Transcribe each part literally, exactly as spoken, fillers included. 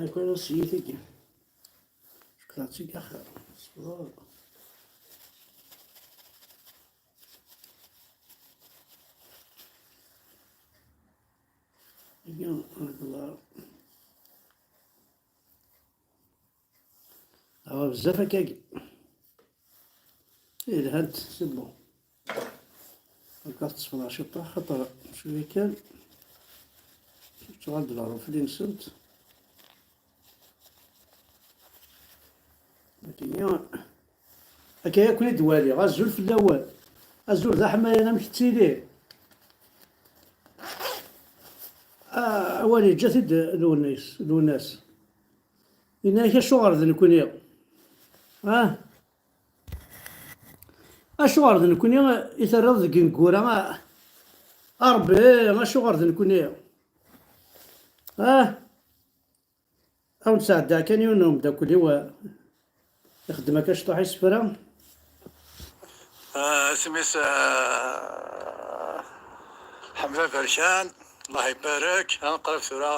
Akk ara s-yit-agi. Cukkeɣ d tiggax. Ṣṣber. Agi, ad d-ḍar. Awa, bezzaf akkagi. Ih, lhant, c'est bon. Akka tettefḍeɣ ciṭṭaḥ, xaṭer cwiya kan. Tuɣal-d lɛerufli-nsent. Akka, akka yakk i d-waliɣ. Azul fell-awen. Azul d aḥmayan, amek tettili? Ah, awal yeǧǧa-t-id Lwennas, Lwennas. Yenna-yak acuɣer d nekkni? Ah? Acuɣer d nekkni i terriḍ deg ineggura, a, a Ṛebbi, acuɣer d nekkni? Ah? Ad wen-sɛeddaɣ kan yiwen n umeddakel-iw, ah, ixeddem akka ciṭuḥ isefra. Ah, isem-is, ah, Ḥemza Berkan, Allah ibarek, ah, qrib tura,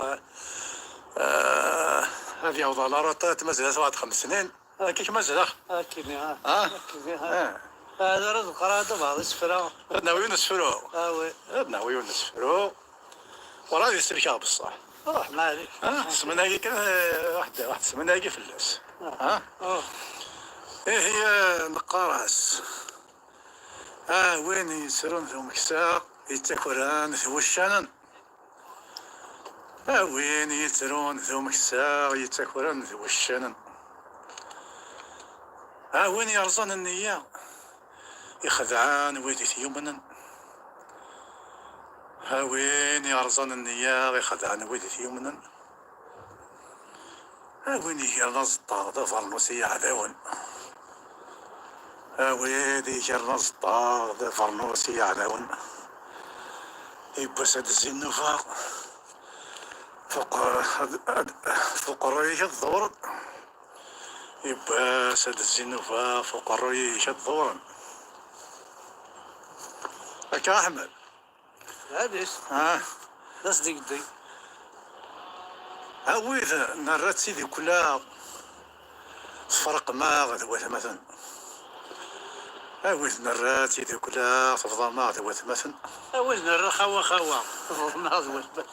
ah, ad yaweḍ ɣer la retraite, mazal-as waḥed xems snin. Akka mazal-aɣ. Akkini, ah. Ah? Akkini, ah. Ah. Ah, d ara ḍeqqreɣ ad abeɛḍ isefra. Ad nawi yiwen n usefru. Ah, oui. Ad nawi yiwen n usefru. Werɛad yesselkeɣ beṣṣeḥ. Ruḥ, maɛlic. Ah, ssmana-agi kan, eh, waḥed, waḥed ssmana-agi fell-as. Ah. Ah? Ah. Ihi, eh, neqqar-as. Ah, win yettrun d umeksa, yettakren d wuccanen. A win yettrun d umeksa, yettakren d wuccanen. A win yerẓan nniya, ixedɛen wid i t-yumnen. A win yerẓan nniya, ixedɛen wid i t-yumnen. A win igren aẓeṭṭa d abernus i yeɛdawen. A wid igren aẓeṭṭa d abernus i yeɛdawen. Yiwwas ad d-zzin nnuba, fuq, ad, ad, f uqerruy-ik ad ḍewren. Yiwwas ad d-zzin nnuba, f uqerruy-ik ad ḍewren. Akka Aḥmed. Ɛadis. Ah. D as-d-igeddi. A wid nerra d tidukla, tferqem-aɣ d watmaten. A wid nerra d tidukla, tebḍam-aɣ d watmaten. A wid nerra xawa xawa, tebḍam-aɣ d watmaten.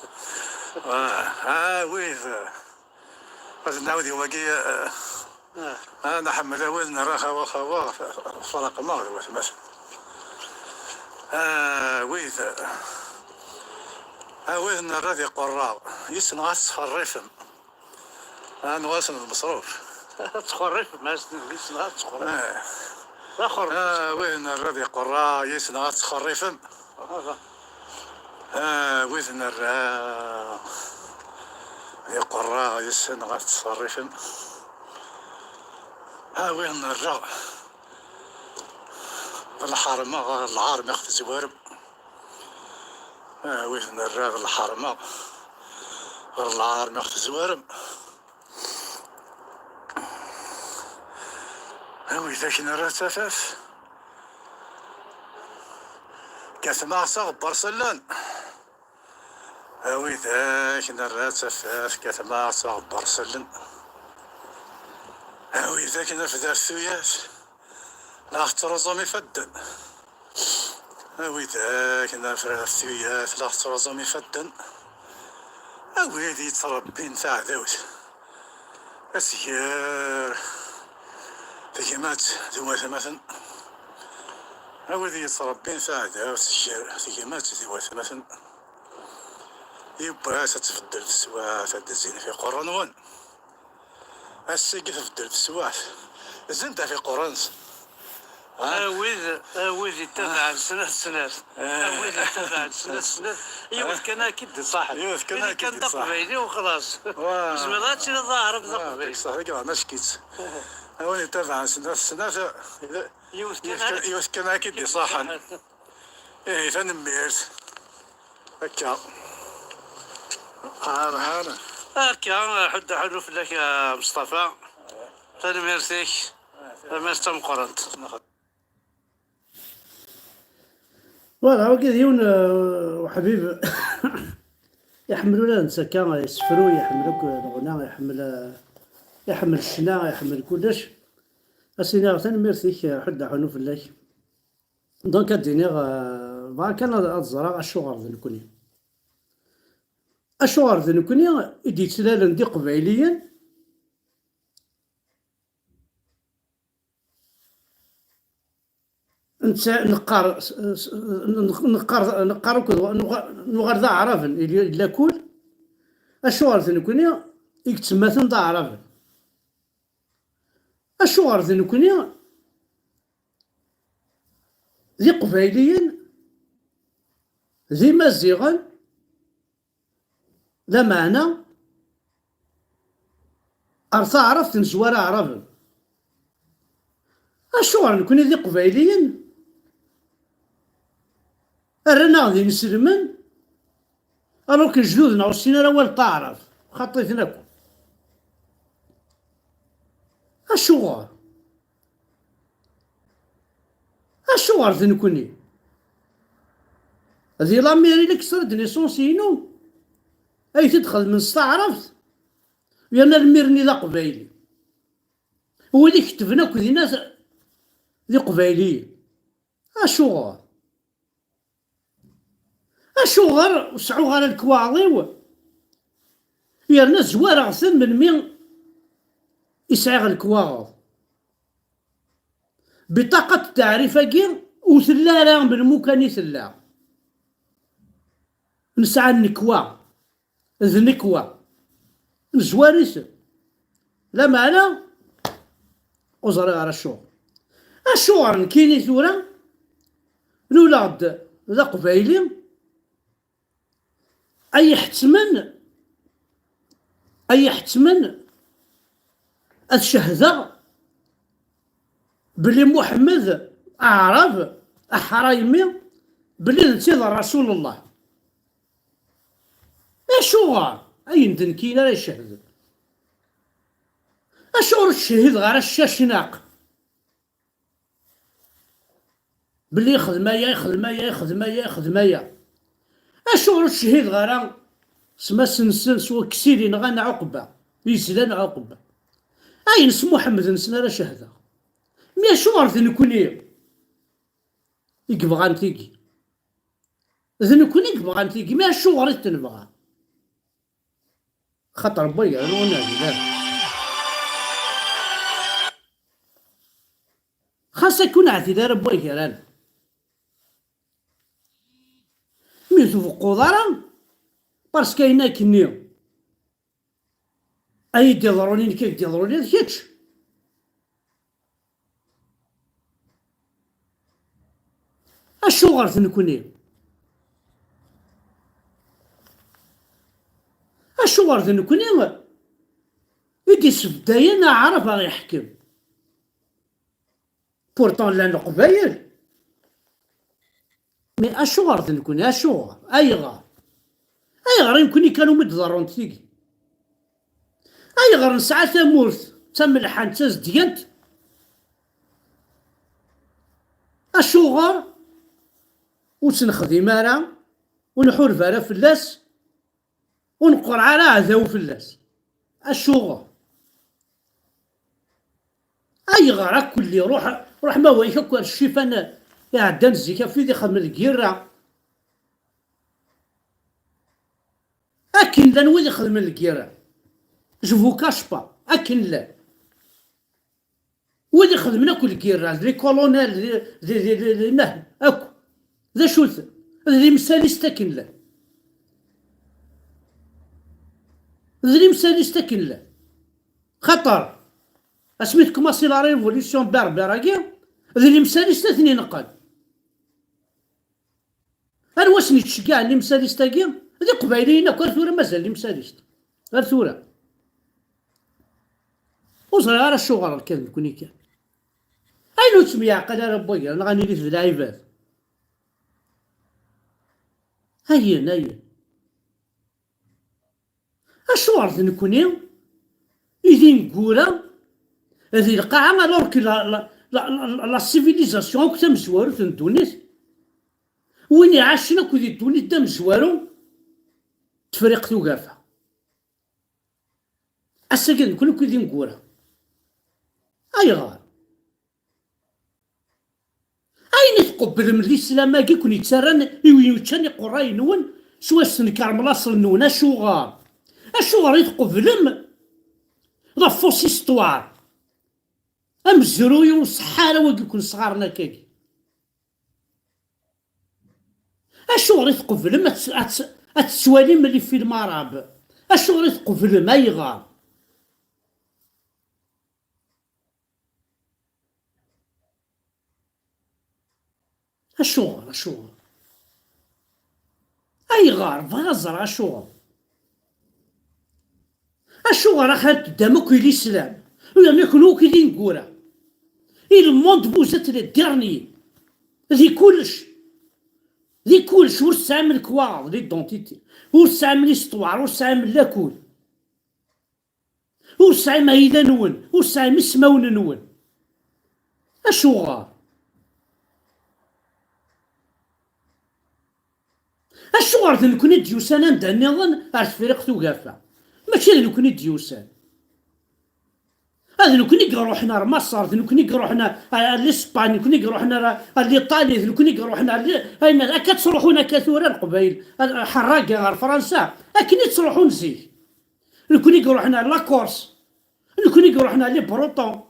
Ah, a wid Ad nɛawed i wagi, eh, ah, nḥemmel awal nerra xawa xawa, f-, f-, ferqem-aɣ d watmaten. Ah, wid, ah, wid nerra d iqerra, yis-neɣ ad tettxerrifem. Ah, nuɣ-asen lmeṣruf. Ad tettxerrifem, yis-neɣ ad tettxerrifem. Ah. D axerrif. Ah, wid nerra d iqerra, yis-neɣ ad tettxerrifem. Ah. Ah, wid nerra d iqerra, yis-neɣ ad tettṣerrifem. Ah, wid nerra d lḥerma ɣer lɛar mi ɣ-tezwarem. Ah, wid nerra d lḥerma ɣer lɛar mi ɣ-tezwarem. A widak nerra d tafat, kkatem-aɣ s aɣebbar s allen. A widak nerra d tafat, kkatem-aɣ s aɣebbar s allen. A widak nerfed ɣef tuyat, la ɣ-tettruẓum ifadden. A widak nerfed ɣef tuyat, la ɣ-tettruẓum ifadden. A wid yettṛebbin taɛdawt. Asger tegmat d watmaten. A wid yettṛebbin taɛdawt, asger tegmat d watmaten. Yiwwas ad tbeddel teswiɛt, ad d-zzin ɣef iqerra-nwen. Ass-agi tbeddel teswiɛt. Zzin-d ɣef iqerra-nsen. A wid, a wid yettabaɛen snat snat. Eh. A wid yettabaɛen snat snat. Yiwet kan akka i d-iṣaḥen. Yiwet kan akka i d-iṣaḥen. Kan d aqbayli u xlaṣ. Wa. Tezmireḍ ad tiliḍ d aɛrab d aqbayli. Ṣaḥ, deg ɣer mackit. A wid yettabaɛen snat snat. Yiwet kan, yiwet kan akka i d-iṣaḥen. Ihi, tanemmirt. Akka. Har, har. Akka, ḥedd ḥellu fell-ak, a Meṣṭafa. Tanemmirt-ik. Tanemmirt tameqqrant. Voilà, wagi d yiwen, euh, uḥbib. Iḥemmel ula d netta akka isefru, iḥemmel akk leɣna, iḥemmel, iḥemmel ccna, iḥemmel kullec. Ad s-iniɣ tanemmirt-ik, ḥedd aḥunu fell-ak. Donc ad d-iniɣ, eh, bɣiɣ kan ad, ad ẓreɣ acuɣer d nekkni. Acuɣer d nekkni i d-yettlalen d iqbayliyen? Netta neqqar, s-, s-, neqqar, neqqar akked, nuɣal, nuɣal d aɛraben, illa, illa kul. Acuɣer d nekkni i yettemmaten d aɛraben? Acuɣer d nekkni d iqbayliyen, d imaziɣen, lameɛna ar taɛrabt nezwar aɛraben? Acuɣer nekkni d iqbayliyen rran-aɣ d inselmen, alors que lejdud-nneɣ ur ssinen ara awal n taɛrabt, xaṭi-ten akk. Acuɣer? Acuɣer d nekkni? Di l'Amérique, l'extrait de naissance-inu ay t-id-xedmen s taɛrabt, yerna lmir-nni d aqbayli. Wid i ketben akk dinna d iqbayliyen. Acuɣer? Acuɣer ur seɛɛuɣ ara lekwaɣeḍ-iw, yerna zwareɣ-ten melmi i sɛiɣ lekwaɣeḍ? Biṭaqat ttaɛrif-agi ur tella ara melmi kan i tella. Nesɛa nnekwa, d nnekwa. Nezwar-iten. Lameɛna, ur ẓriɣ ara acuɣer. Acuɣer nekkini tura, luleɣ-d d aqbayli, ay iḥettmen, ay iḥettmen ad cehdeɣ belli Muḥemmed aɛrab aḥraymi, belli d netta i d Rasul Allah. Acuɣer ayen d nekkini ara icehden? Acuɣer ur ttcehhideɣ ara ccacnaq belli ixdem aya, ixdem aya, ixdem aya, ixdem aya? Acuɣer ur ttcehhideɣ ara s mass-nsen, s waksili nɣan Ɛuqba, yezlan Ɛuqba? Ayen s Muḥemmed-nsen ara cehdeɣ. Mi acuɣer d nekkni i yebɣan tigi? D nekkni i yebɣan tigi, mi acuɣer i t-nebɣa? Xaṭer n waygar ur neɛdil ara. Xas akka ur neɛdil ara n waygar-an. Mi ur tbeqquḍ ara, parce que ayen akkenni ay d-iḍrun i nekk, ay d-iḍrun i kečč. Acuɣer d nekkni? Acuɣer d nekkni i d-isbeddayen aɛrab a ɣ-iḥkem? Pourtant llan Leqbayel. Mais acuɣer d nekkni? Acuɣer? Ayɣer? Ayɣer i nekkni kan umi d-ḍerrunt tigi? Ayɣer nesɛa tamurt d tamelḥant, d tazedyant? Acuɣer ur tt-nexdim ara, ur nḥureb ara fell-as, ur neqqur ara aɛdaw fell-as? Acuɣer? Ayɣer akk lli ruḥ, ruḥ ma wayek akk ar ccifan iɛeddan zik ɣef wid ixedmen lgirra? Akken llan wid ixedmen lgirra, je vous cache pas, akken llan wid ixedmen akk lgirra, d les colonels, d, d, d, d, d, nah, akk. D acu-t? D limsalist akken llan. D limsalist akken llan. Xaṭer, asmi tkumasi la révolution berbère-agi, d limsalist ad ten-ineqqen. Anwa asen-yettceggiɛen limsalist-agi? D iqbayliyen akk, ar tura mazal limsalist. Ar tura. Ur ẓriɣ ara acuɣer akka d nekkni kan. Ayen ur ttemyeɛqal ara n wagar, neɣ ad nilit d lɛibad. Ayen, ayen. Acuɣer d nekkni i d ineggura di lqaɛa, alors que la, la, la, la, la civilisation akk tamezwarut n ddunit, win iɛacen akk di ddunit d amezwaru, Tefriqt ugafa. Ass-agi d nekkni akk i d ineggura. Ayɣer? Ayen i tqeblem lislam-agi i ken-yettarran i win yeččan iqerray-nwen s wayen tenkerrem laṣel-nwen, acuɣer? Acuɣer i tqeblem la fausse histoire? Amezruy ur ṣeḥḥa ara wagi i ken-sɣaren akkagi. Acuɣer i tqeblem ad tt-, ad tt-, ad tettwalim les films arabes? Acuɣer i tqeblem? Ayɣer? Acuɣer? Acuɣer? Ayɣer? Bɣiɣ ad ẓreɣ acuɣer. Acuɣer axir teddam akk i lislam? Ula d nekkni akk i d ineggura. Et le monde, vous êtes les derniers. Di kullec. Di kullec, ur tesɛim lekwaɣeḍ, l'identité. Ur tesɛim l'histoire, ur tesɛim lakul. Ur tesɛim ayla-nwen, ur tesɛim ismawen-nwen. Acuɣer? Acuɣer d nekkni i d-yusan anda nniḍen ar Tefriqt Ugafa? Mačči d nekkni i d-yusan. A d nekkni i iruḥen ar Maṣer, d nekkni i iruḥen ar, ar l'Espagne, d nekkni i iruḥen ar, ar l'Italie, d nekkni i iruḥen ar li-, ayen, akka ttruḥun akka tura Leqbayel, ar, ar Ḥerraga, ar Fransa, akken i ttruḥun zik. D nekkni i iruḥen ar la Corse, d nekkni i iruḥen ar les Bretons,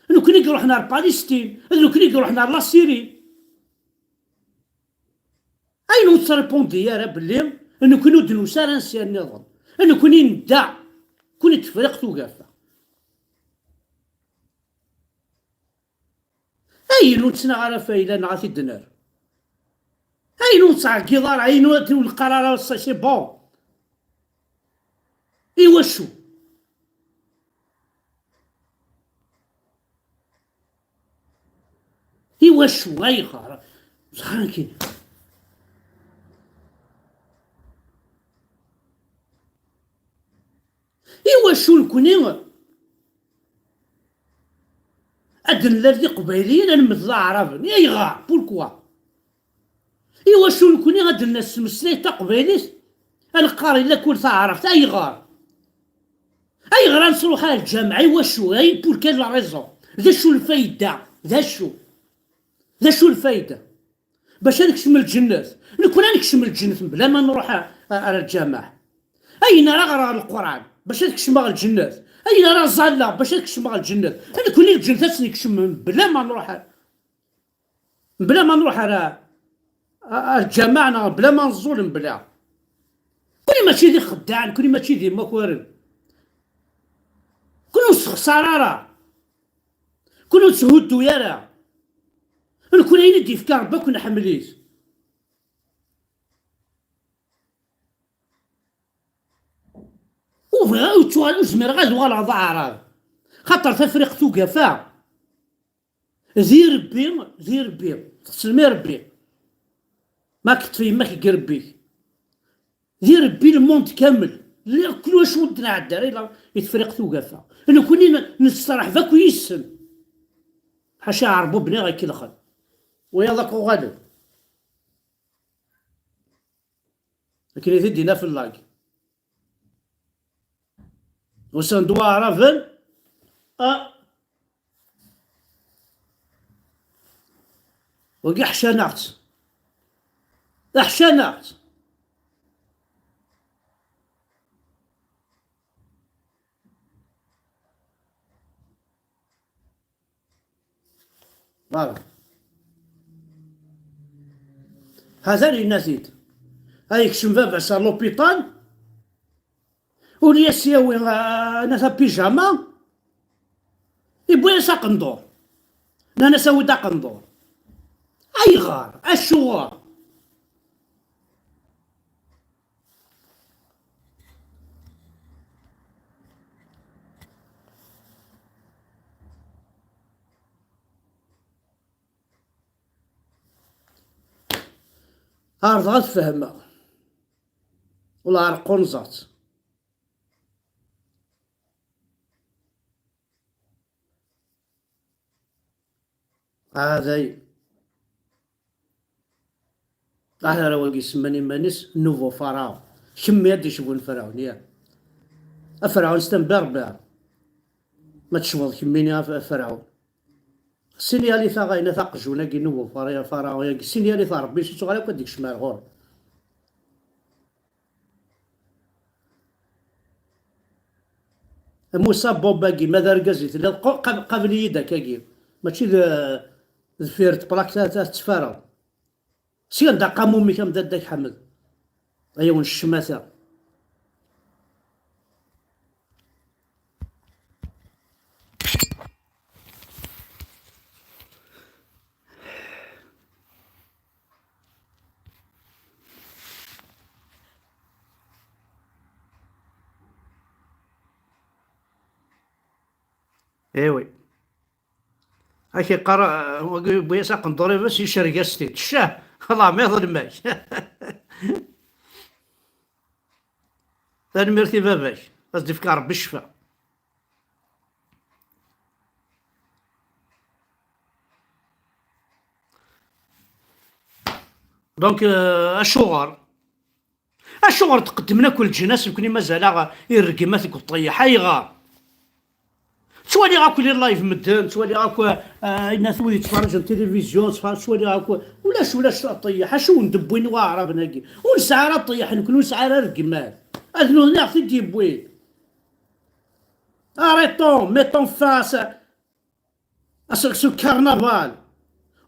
d nekkni i iruḥen ar Palestine, d nekkni i iruḥen ar la Syrie. Ayen ur tettripundi ara belli nekkni ur d-nusi ara n sya nniḍen. Nekkni nedda, nekkni d Tefriqt Ugafa. Ayen ur nettnaɣ ara fayla neɣ ad t-id-nerr. Ayen ur nettɛeggiḍ ara, ayen ur neqqar ara c'est bon. Iwacu? Iwacu? Ayɣer? Ẓran kan. Iwacu nekni ad d-nlal d Iqbayliyen, ad nemmed d Aɛraben? Ayɣer? Pourquoi? Iwacu nekni ad d-nesmeslay taqbaylit, ad neqqar illa kul taɛrabt? Ayɣer? Ayɣer ad nettruḥ ar lǧameɛ? Iwacu? Ay, pour quelle raison? D acu lfayda? D acu? D acu lfayda? Bac ad nekcem lǧennet? Nekni ad nekcem lǧennet mebla ma nruḥ a-, a-, ar lǧameɛ? Ayen ara ɣreɣ Leqran bac ad kecmeɣ lǧennet? Ayen ara ẓalleɣ bac ad kecmeɣ lǧennet? Nekni lǧennet ad tt-nekcem mebla ma nruḥ ar Mebla ma nruḥ ar, ar, ar lǧameɛ neɣ mebla ma neẓẓul, mebla. Nekni mačči d ixeddaɛen, nekni mačči d imakaren. Nekni ur nessexṣar ara. Nekni ur netthuddu ara. Nekni ayen i d-yefka Rebbi akk nḥemmel-it. Ur bɣiɣ, ur ttuɣal-, ur zmireɣ ad uɣaleɣ d aɛrab. Xaṭer Tafriqt Ugafa. Di Rebbi, di Rebbi, txeslem i Rebbi. Ma k-teṭṭef yemma-k deg Rebbi-k. Di Rebbi le monde kamel. Lliɣ kul wacu ur d-nɛedda ara ila i Tefriqt Ugafa. Nekni n-, nesteṛḥeb akk yis-sen. Ḥaca Ɛerbuben i ɣ-ikelxen. Wiyaḍ akk uɣalen. Akken i t-id-yenna Fellag. Usan-d Waɛraben, a, wagi ḥcan-aɣ-tt. Ḥcan-aɣ-tt. Voilà. Hatan yenna-t-id. Ay yekcem baba-s ar l'hôpital, ur as-yawi, ah, nna-t apijama, yewwi-as aqendur. Nnan-as awi-d aqendur. Ayɣer? Acuɣer? Ɛerḍeɣ ad fehmeɣ. Wala ɛerqunẓat. Ɛaday. Aḥraraw-agi semman iman-is Nouveau Pharaon. Kemmi ad d-icbun Ferɛun, ya. A Ferɛun, s temberber. Ma tecbeḍ kemmini a F-, a Ferɛun. Sinyali taɣayna taqjun-agi n uwefar, ya Ferɛun-agi. Sinyali ta Rebbi, s tuɣal akk ad d-ikcem ar ɣur. Musa Bob-agi, ma d argaz i telliḍ, qa-, qab-, qabel-iyi-d akkagi. Mačči d, deffir tplakt ad, ad tettfareḍ. Sya d aqamum-ik a Mdadda Ḥmed. Ay awen ccmata. Eh oui. Ak iqqar, uh, wagi yewwi-as aqendur-is, yecreg-as-t-id. Ccah! Allah ma iḍlem-ak. Tanemmirt i baba-k. Ad s-d-ifk Rebbi ccfa. Donc, euh, acuɣer? Acuɣer tqeddmen akk leǧnas, nekkni mazal-aɣ irregmat deg uṭṭiyeḥ? Ayɣer? Ttwaliɣ akk les live medden, ttwaliɣ akk, ah, ayen at wid yettfaraǧen tilivizyu, ttfa-, ttwaliɣ akk, ulac, ulac aṭṭiyeḥ, acu wen-d-wwin waɛraben-agi? Ur nesɛi ara aṭṭiyeḥ nekkni, ur nesɛi ara rregmat. Ad nutni aɣ-t-id-yewwin. Arrêtons, mettons fin à ce, à ce, ce carnaval.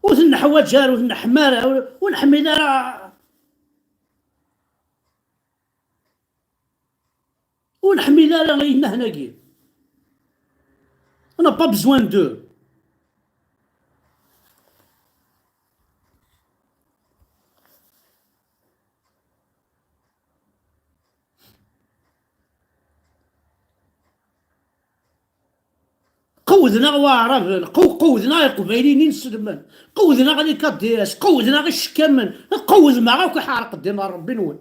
Ur t-neḥwaǧ ara, ur t-neḥma ara, ur, ur neḥmil ara. Ur neḥmil ara innahen-agi. On n'a pas besoin d'eux. Qewwden-aɣ Waɛraben, qew-, qewwden-aɣ Iqbayliyen inselmen, qewwden-aɣ les K D S, qewwden-aɣ icekkamen, qewwdem-aɣ akk, iḥerq ddin n Ṛebbi-nwen.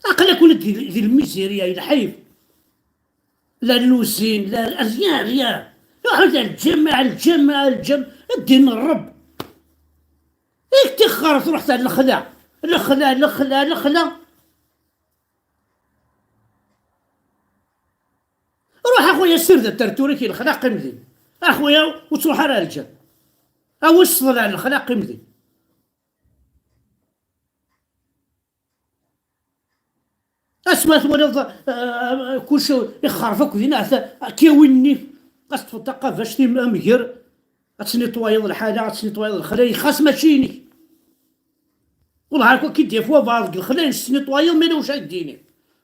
Aql-aken di, di lmizirya, i lḥif. La l'usine, la, rien, rien. Ruḥet ar lǧameɛ, ar lǧameɛ, ar lǧameɛ, ddin n Ṛebb. I tixxer truḥ ar lexla. Lexla, lexla, lexla. Ruḥ a xuya, sired atertur-ik i lexla, qqim din. A xuya, ur ttruḥ ara ar lǧameɛ. Awi ṣṣeḍ ar lexla, qqim din. Asma twaliḍ, eh, kullec ixerref akk din, ahat ad k-yawi nnif, ad teṭṭfeḍ taqabact-im amger, ad tesnitwayeḍ lḥala, ad tesnitwayeḍ lexla, xas mačči inek. Wellah, akk ad k-id-yaf wabɛaḍ deg lexla, tesnitwayeḍ, ma yella wacu ad k-d-yini.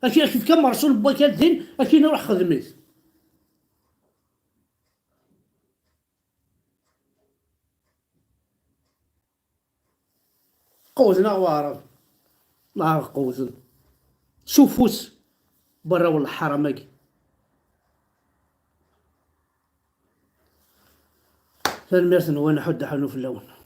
Ad k-, ad k-yefk amerṣu n wakal din, ad k-yini ruḥ xdem-it. Qewwden-aɣ Waɛrab. Neɣ qewwden. S ufus n warraw n leḥram-agi. Tanemmirt-nwen, ḥudd aḥunu fell-awen.